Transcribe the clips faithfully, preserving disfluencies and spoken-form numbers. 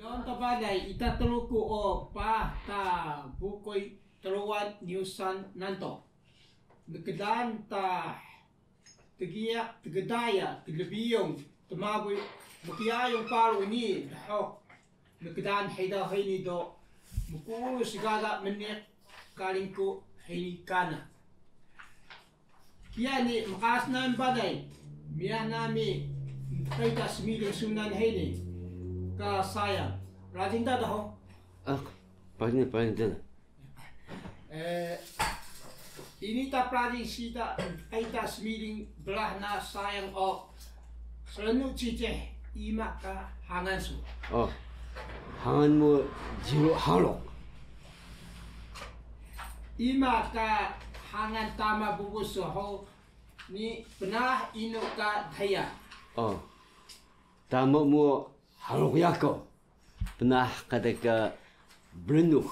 Don ta balay ita Truku o paah ta bukuy Truwan Nyusan Nanto. Nkdaan ta tgiya, tgdaya, tlbiyun, tmaguy, mkyayung paru ni dhuq. Nkdaan hidaw hini do mkuurus gaga mniq Karingku hini kana. Kiya ni mqas nami balay, miyah nami mtqita smiling sunan hini ka sayang. Rajin ta da hug? Ah, paling, paling ta. Eh, ini ta prajing siida mtqita smiling brah na sayang o. Srnu Cicih, ima ka hangan su? Oh, hangan mu Jiru Haruq. Ima ka hangan tama bubu su hug ni pnaah inu ka dhiya? Oh, tama mu Haruq Yaku. Pnaah qdka Brnux.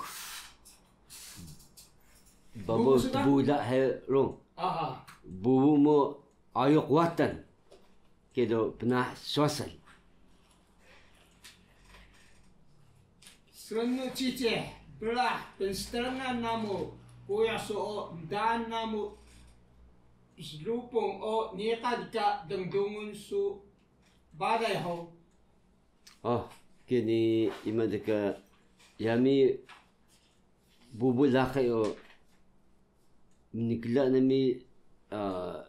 Babaw tbula hirung. Aha. Bubu mu Ayuq Watan. Kiya do pnaah Swasal. Srnu Cicih, brah pnstrngan namu kuya su o ndaan namu slupung o niqan ka dngdungun su balay hug? Oh, kiya ni ima dka yami bubu laqi o mnkla nami, ah,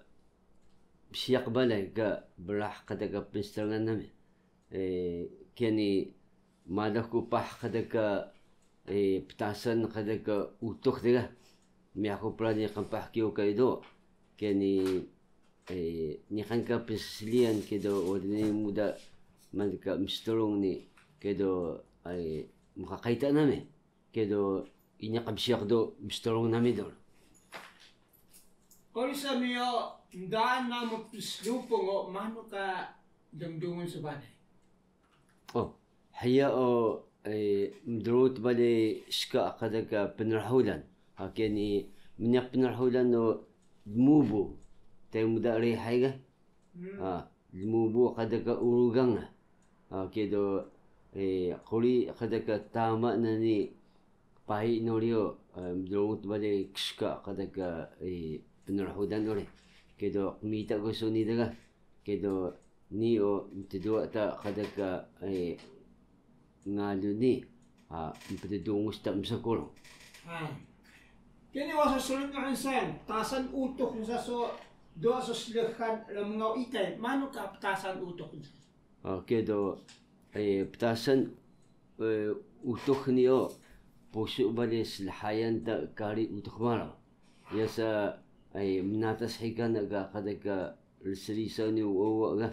bsiyaq balay ka brah qdka pnstrngan nami. Eh, kiya ni malax ku paah qdka, eh, ptasan qdka utux dga. Miyah ku prajing qmpah kiya ka ido. Kiya ni, eh, niqan ka pnsliyan kiya do wada ni muda man ka mstrung ni kiya do, eh, mqqita nami. Kiya do ini qbsiyaq do mstrung nami do. Quri sami o ndaan namu pslupung o manu ka dngdungun su balay? Oh, hiya o, eh, mdruut balay ska qdka Pnrhulan. Ha, kiya ni mniq Pnrhulan o lmubu. Tei muda rihay ga? Hmm. Ha, lmubu qdka Urugan ga. Ha, kiya do, eh, quri qdka tama na ni payi nuri o, eh, mdruut balay kska qdka, eh, Pnrhulan uri. Kiya do qmita ku suni dga. Kiya do ni o mtduwa ta qdka, eh, ngalu ni, ah, mptdungus ta mskurung. Ha. Kiya ni wasu srnu Hansan, ptasan utux nsa su, duwa su slxan rmngaw ikay, manu ka ptasan utux nsa su? Ah, kiya do, eh, ptasan, eh, utux ni o, pusu balay slhayan ta kari Utux Baraw. Yasa, eh, mnatas hiya kana ka qdka rsrisaw ni uwa ga,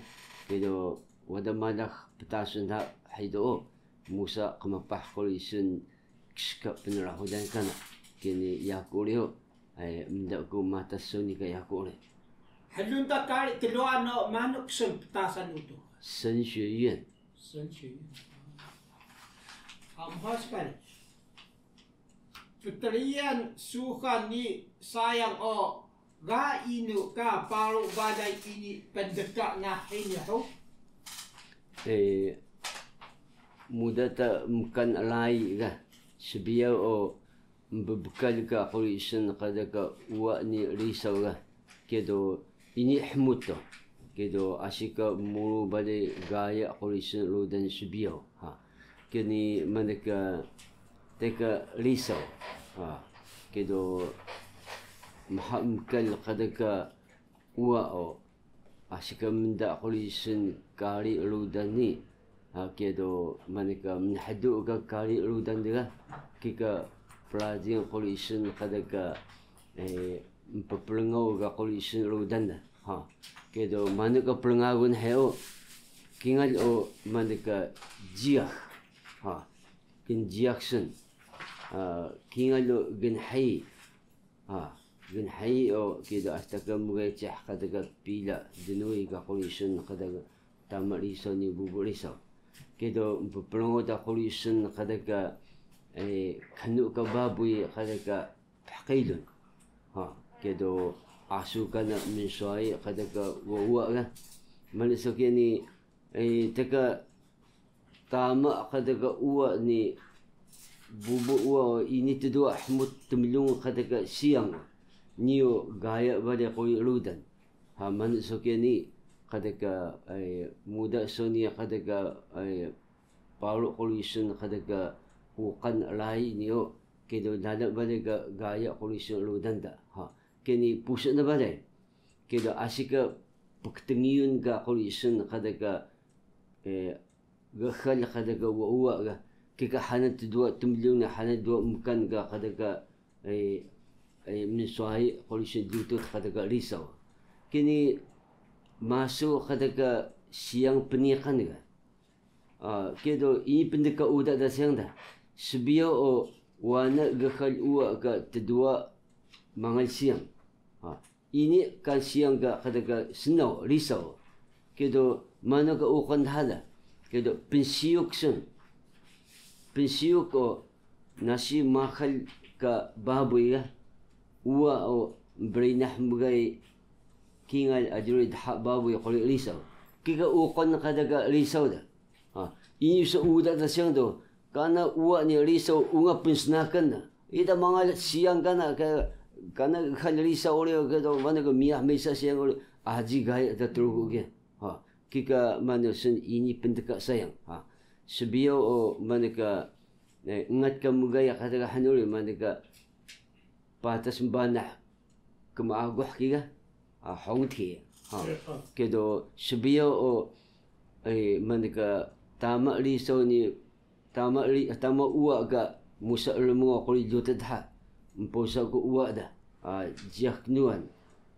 kiya do wada malax ptasan ha hido o, musa qmpah quri sun kska Pnrhulan kana, kiya ni yaku uri o, eh, mnda ku matas suni ka yaku uri. Hlun ta kari Truwan o manu ksun ptasan utux? 神学院. 神学院. Hmhas kari. Ptriyan suxan ni sayang o, ga inu ka paru balay ini pndka na hini hug? Eh, muda ta mkan rai ga, sbiyaw o mbbkal ka quri sun qdka uwa ni risaw ga. Kiya do ini hmut do. Kiya do asi ka muru balay gaya quri sun rudan sbiyaw. Ha. Kiya ni manu ka teka risaw. Ha. Kiya do mha mkal qdka uwa o. Asi ka mnda quri sun kari rudan ni. Ha, kiya do manu ka mnhdu ka kari rudan dga, kika prajing quri sun qdka, eh, mpprngaw ka quri sun rudan da. Ha, kiya do manu ka prngagun hiya o, kingal o manu ka jiyax. Ha, knjiyax sun. Ha, kingal o gnhiyi. Ha, gnhiyi o, kiya do asi ta ka mgecih qdka pila dnuuy ka quri sun qdka tama risaw ni bubu risaw. Kiya do mpprngaw ta quri sun qdka, eh, knu ka babuy qdka phqilun. Ha, kiya do asu kana mnswayi qdka uwa uwa ga. Manu so kiya ni, eh, teka tama qdka uwa ni bubu uwa o ini tduwa hmut tmlung qdka siyang. Niyo gaya bale quri rudan. Ha, manu so kiya ni qdka, ay, muda so ni qdka, ay, paru quri sun qdka uqan rai niyo. Kido lala bale ka gaya quri sun rudan da. Ha, kiya ni pusu na bale. Kido asi ka pktngiyun ka quri sun qdka, eh, gxal qdka uwa uwa ga, kika hanan tduwa tmlung na hanan duwa mkan ga qdka, eh, eh, mnswayi quri sun dutut qdka risaw. Kiya ni masu qdka siyang pniqan ga. Ah, kido ini pndka uda da siyang da. Sbiyaw o wana gxal uwa ka tduwa mangal siyang. Ah, ini kan siyang ka qdka snaw, risaw. Kido manu ka uqun dha da. Kido pnsiyuk sun. Pnsiyuk o nasi maxal ka babuy ga. Uwa o brinah mgay kingal ajuri dha babuy quri risaw. Kika uqun qdka risaw da. Ha, ini so uda da siyang do, kana uwa ni risaw ungat pnsnakan na. Ida mangal siyang kana, ka, kana gxal risaw uri, kido manu ka miyah mesa siyang uri, aji gaya da Truku kiya. Ha, kika manu sun ini pndka sayang. Ha, sbiyaw o manu ka, eh, ungat ka mgay qdka han uri manu ka patas mbanah kmaaguh ki ga, ah, hongti. Ha. Kido sbiyaw o, eh, manu ka tama risaw ni, tama ri-, tama uwa ga musa rmngaw quri dutut dha. Mpusa ku uwa da. Ah, jiyax knuwan.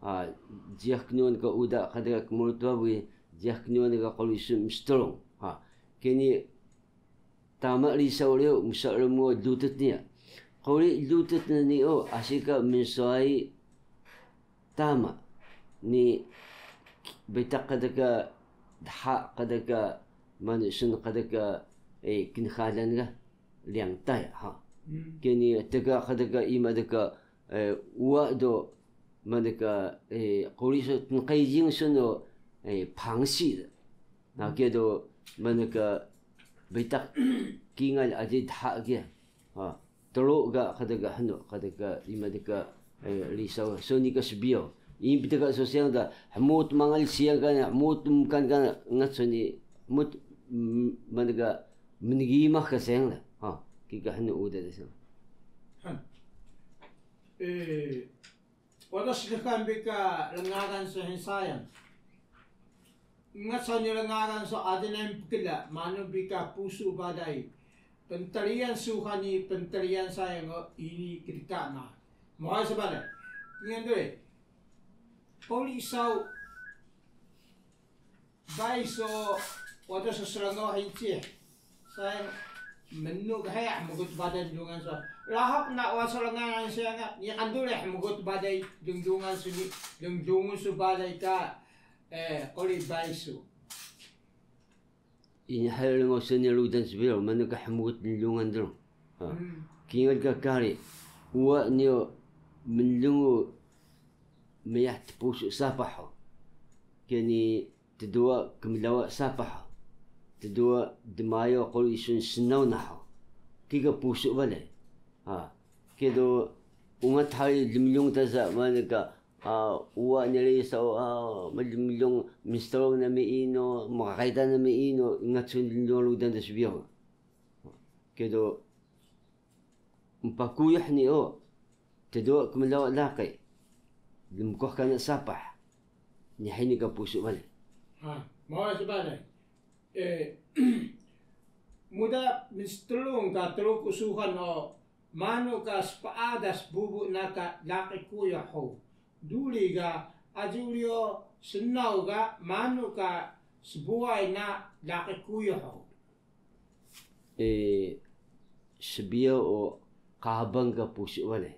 Ah, jiyax knuwan ka uda qdka kmrut babuy, jiyax knuwan ga quri sun mstrung. Ha. Kiya ni tama risaw riyo, musa rmngaw dutut niya. Quri dutut na ni o, asi ka mnswayi tama ni bitaq qdka dha qdka manu sun qdka, eh, knxalan ga lyangtay, ha. Hmm. Kiya ni tga qdka ima dka, eh, uwa do manu ka, eh, quri so tnqijing sun o, eh, pangsi. Na kiya do manu ka bitaq kingal aji dha kiya. Ha, tru ga qdka hnu, qdka ima dka, eh, risaw, so ni ka sbiyaw. Ini pndka so siyang da, hmut mangal siyang kana, hmut mkan kana, ungat so ni, hmut, mm, manu ka mngimah ka siyang da. Ha, kika hnu uda da siyang. Han. Eh, Wada sdkan bi ka rngagan so hini sayang. Ungat so ni rngagan so aji nami pkla, manu bi ka pusu balay. Pntriyan suxan ni pntriyan sayang o ini kdka na. Muhay so balay. Kingal duri. Quri saw Bay so, wada so srngaw hincih. Sayang, mnnu ka hiya hmgut balay lnglungan so. Lahok na wa so rngagan sayang, niqan duri hmgut balay lnglungan so ni, lnglungun so balay ka, eh, quri bay so. Ini hay rngaw so ni rudan sbiyaw, manu ka hmgut lnglungan dru. Ha. Hmm. Kingal ka kari, uwa niyo mnlungu miyah tpusu sapah o. Kiya ni tduwa kmlawa sapah o. Tduwa dmayo quri sun snaw na o. Kika pusu balay. Ha. Kido ungat hari lmlung ta sa manu ka, ah, uwa ni risaw, ah, mlmlung mstrung nami inu, mqita nami inu, ungat sun lmlung rudan da sbiyaw. Kido Mpakuyuh ni o, tduwa kmlawa laqi, lmkuh kana sapah, ni hini ka pusu balay. Ha, maway su balay. Eh, muda mstrung ka Truku suxan o, manu ka spadas bubu na ka laqi kuyuh o. Duri ga, aji uri o snaw ga, manu ka sbuway na laqi kuyuh o. Eh, sbiyaw o qabang ka pusu balay.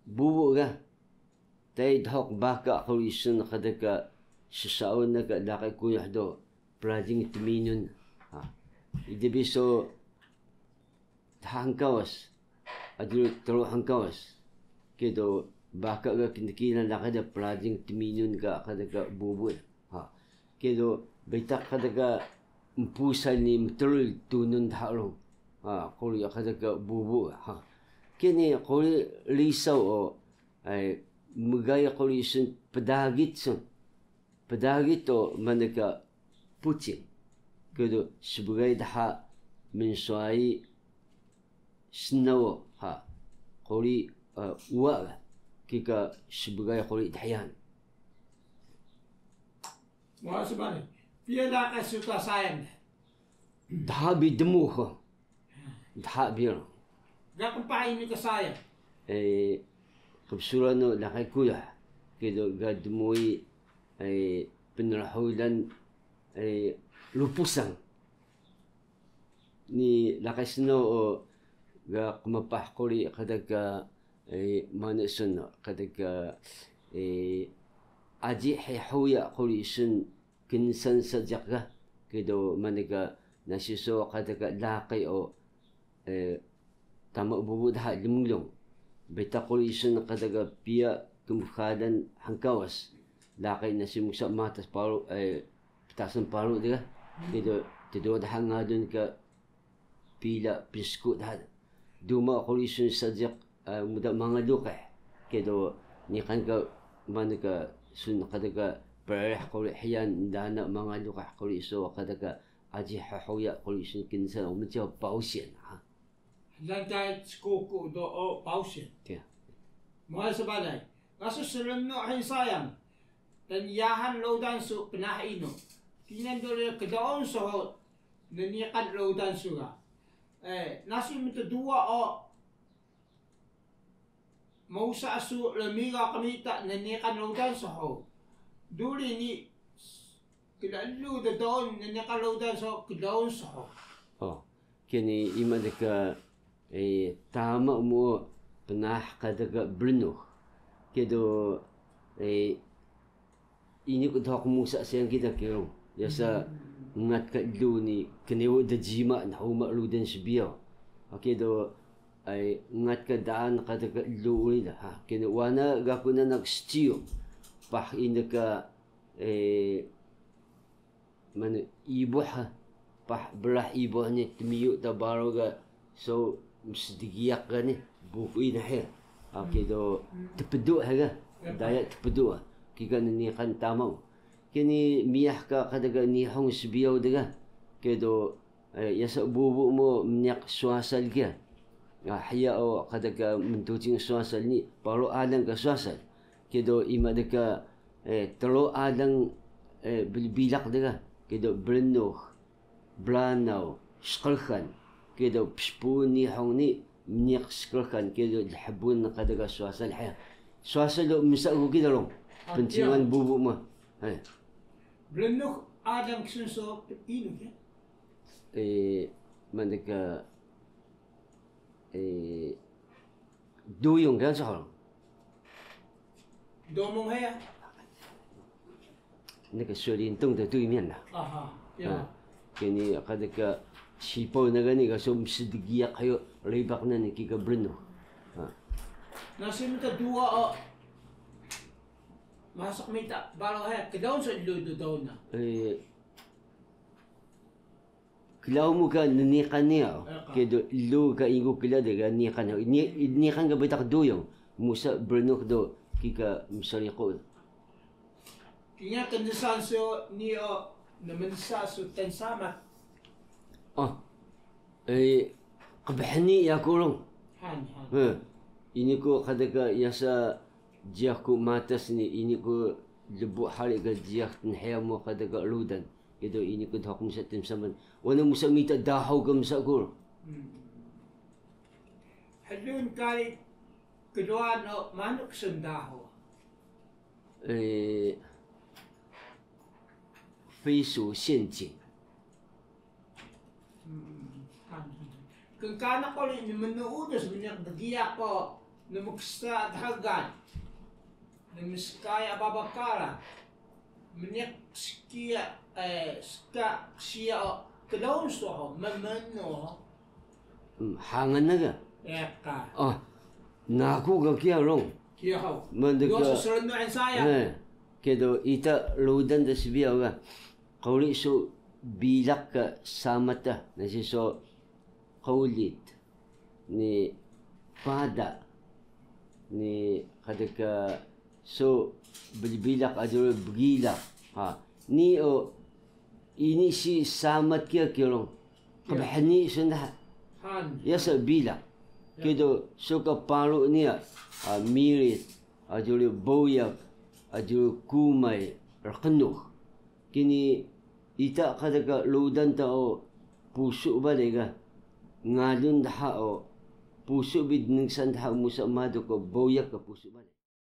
Bubu ga, tay dhuq baka quri sun qdka ssaun na ka laqi kuyuh do, prajing tminun. Ha. Ida bi so dha hngkawas, aji uri tru hngkawas. Kido baka ga kndkilan laqi da prajing tminun ka qdka bubu. Ha. Kido bitaq qdka mpusal ni mtrul tunun dha rung. Ha, quri qdka bubu, ha. Kiya ni quri risaw o, ay, mgay quri sun pdagit sun. Pdagit o manu ka pucing. Kiya do sbgay dha mnswayi snaw o, ha. Quri, eh, uwa ga. Kika sbgay quri dhyaan. Wah, sbani. Piya laqi su ka sayang? Dha bi dmux. Dha bi. Ga qmpah ini ka sayang? Eh, qbsuran o laqi kuyuh. Kiya do ga dmuuy, eh, pnrhulan, eh, lupusang. Ni laqi snaw o ga qmpah quri qdka, eh, manu sun qdka, eh, aji hihuya quri sun knsan seejiq ga, kiya do manu ka nasi so qdka laqi o, eh, tama bubu dha lmlung. Bitaq quri sun qdka piya kmxalan hngkawas. Laqi nasi musa matas paru, eh, ptasan paru dga. Kiya do tduwa dha ngalun ka pila pnsku dha. Duma quri sun seejiq, eh, muda mangal luqih. Kiya do niqan ka manu ka sun qdka prerih quri hiyan ndaan mangal luqih quri so qdka aji hihuya quri sun knsan o mciyaw pausian, ha. Hlgan ka skuku do o pausian. Kiya. Muhay sbalay. Ga su srngaw hini sayang. Tnyahan rudan su pnaah inu? Kingal do ri kdaun su hug nniqan rudan su ga. Eh, nasi mtduwa o musa su rmigaw qmita nniqan rudan su hug? Duri ni kla elug ddaun nniqan rudan su kdaun su hug? Oh, kiya ni ima dka, eh, tama mu pnaah qdka brnux. Kiya do, eh, ini ku dhuq musa sayang kida kiya rung. Yasa ngat ka elu ni knew djima nhuma rudan sbiyaw. Kiya do, ay, ngat ka daan qdka elu uri da. Ha, kiya do wana ga ku nanaq sciyu. Paah ini ka, eh, manu, ibuh, ha. Paah brah ibuh ni tmiyu ta baro ga so msdgiyaq ga ni bukuy na hiya. Ha, kiya do tpdu ha ga. Daya tpdu, ha. Kika nniqan tama. Kiya ni miyah ka qdka Nihung sbiyaw dga. Kiya do, eh, yasa bubu mu mniq swasal kiya. Ah, hiya o qdka mntucing swasal ni, paru alang ka swasal. Kiya do ima dka, eh, tru alang, eh, bilbilaq dga. Kiya do brnux, branaw, sqrxan. Kiya do pspuun Nihung ni mniq sqrxan, kiya do lhbun qdka swasal hiya. Swasal do msa ku kida rung. Ah, pncingan kiya. Bubu mu. Hay. Brnux alang ksun so inu kiya? Eh, manu ka, eh, duyung kan so. Domong hiya? 那个水帘洞的对面了。啊哈，呀。啊，kiya ni qdka sipaw na ga ni ga so msdgiyaq hayo ribaq na ni kika brnux. Ah. Nasi mta duwa o. Masaq mita baro hiya, kdaun so elu ddaun na? Eh, Klaun mu ka nniqan niya, o. Kiya do elu ka ini ku kla dga niqan, ni-, niqan ka bitaq duyung, musa brnux do kika msriqu. Kiya knsan su ni o, nmnsa su tnsamat. Ah, eh, qbhni yaku rung. Han, han. Eh, ini ku qdka yasa jiyax ku matas ni, ini ku lbu hari ka jiyax tnhiya mu qdka rudan. Kiya do ini ku dhuq musa tmsaman. Wana musa mita dahaw ka msa ku. Hmm. Hlun kari kduwa o manu ksun dahaw? Eh, 飞鼠陷阱. Hmm. Knkana quri nmnuudus mniq dgiyaq o nmksa dxgal. Nmskaya baba kala. Mniq skiya, eh, ska qsiya o klaun su hug, mmanu hug? Hmm, hangan na ga? Eka. Ah, naku ga kiya rung. Kiya hug. Mndka. Duwa su srngaw hini sayang. Eh, kiya do ita rudan da sbiyaw ga. Quri su Bilaq ka samat da, nasi so qowlit, ni pada, ni qada ka so blbilaq aji uri bgilaq. Ha, ni o ini si samat kiya kirung. Qbhni sun daha. Han. Iya so bilaq. Ya. Kido so ka paru niya, a, mirit, aji uri boyak, aji uri kumay, rqnux. Kini ita qada ka rudan ta o pusu balay ga, ngalun dha o pusu bi dnsan dha musa madu ko boyak ka pusu balay.